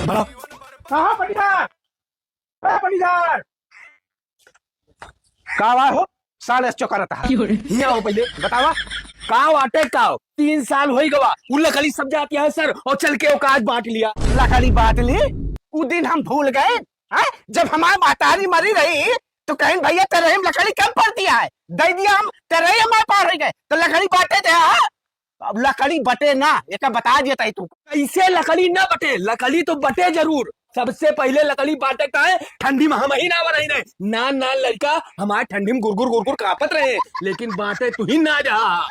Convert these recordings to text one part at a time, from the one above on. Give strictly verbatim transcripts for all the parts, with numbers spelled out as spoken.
बड़ा। कहाँ पटीदार? ए पटीदार! का हुआ हो? साढ़े चौका रहता है। क्यों रे? हियाँ आओ पहिले, बतावा। का बाटे का? तीन साल होई गवा, उ लकड़ी सब जाती है सर, और चल के ओका आज बाँट लिया। लकड़ी बाँट ली? उ दिन हम भूल गए, हैं? जब हमार महतारी मरी रही, तो कहिन, "भैया, तेरे में लकड़ी कम पड़ती है, दे दिया हम, तेरे ही हमारे पार हो गए, तो लकड़ी बाँटे थे, हाँ?" अब लकड़ी बटे ना, एका बता देता है तू। कैसे लकड़ी ना बटे? लकड़ी तो बटे जरूर। सबसे पहिले लकड़ी बाँटे का है, ठंडी में हम ही ना बनाई रहे। ना, ना लड़का, हमारे ठंडी में गुरगुर, गुरगुर कांपत रहे, लेकिन बाँटे तू ही ना जा।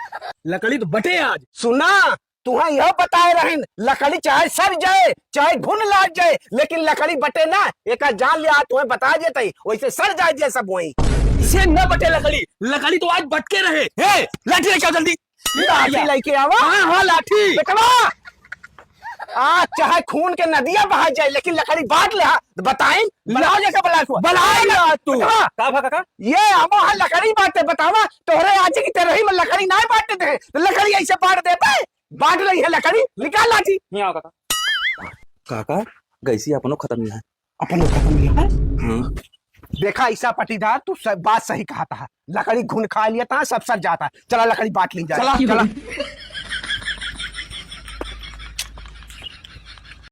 लकड़ी तो बटे आज। सुना, तुहा यह बताए रहन, लकड़ी चाहे सड़ जाए, चाहे घुन लाग जाए, लेकिन लकड़ी बटे ना, एका जान ले, आज तुम्हें बता देता ही, वैसे सड़ जाए जे सब वहीं। से न बटे लकड़ी, लकड़ी तो आज बटके रहे। ए, लाठी लेके आओ जल्दी। लाठी लेके आवा। हाँ, हाँ, लाठी। बेटवा, आज चाहे खून के नदिया बहा जाए, लेकिन लकड़ी बाँट ले, हाँ। बताइन, बुलाओ जेका बुलाए को। बुलाए ना तू। बेटवा, का भा काका? ये हम हाँ लकड़ी बाँटे, बतावा, तोहरे आज की तेरही में लकड़ी ना बाँटते थे, तो लकड़ी ऐसे बाँट देते, बाँट रही है लकड़ी, निकाल लाठी। नहीं आओ काका। काका, गैसी अपनो खत्म नहीं है। अपनो खत्म नहीं है? हाँ। देखा ऐसा पटीदार, तू सब बात सही कहा था, लकड़ी घुन खा लिया था, सब सड़ जाता है। चला लकड़ी बाँट ली जाए। चला, चला।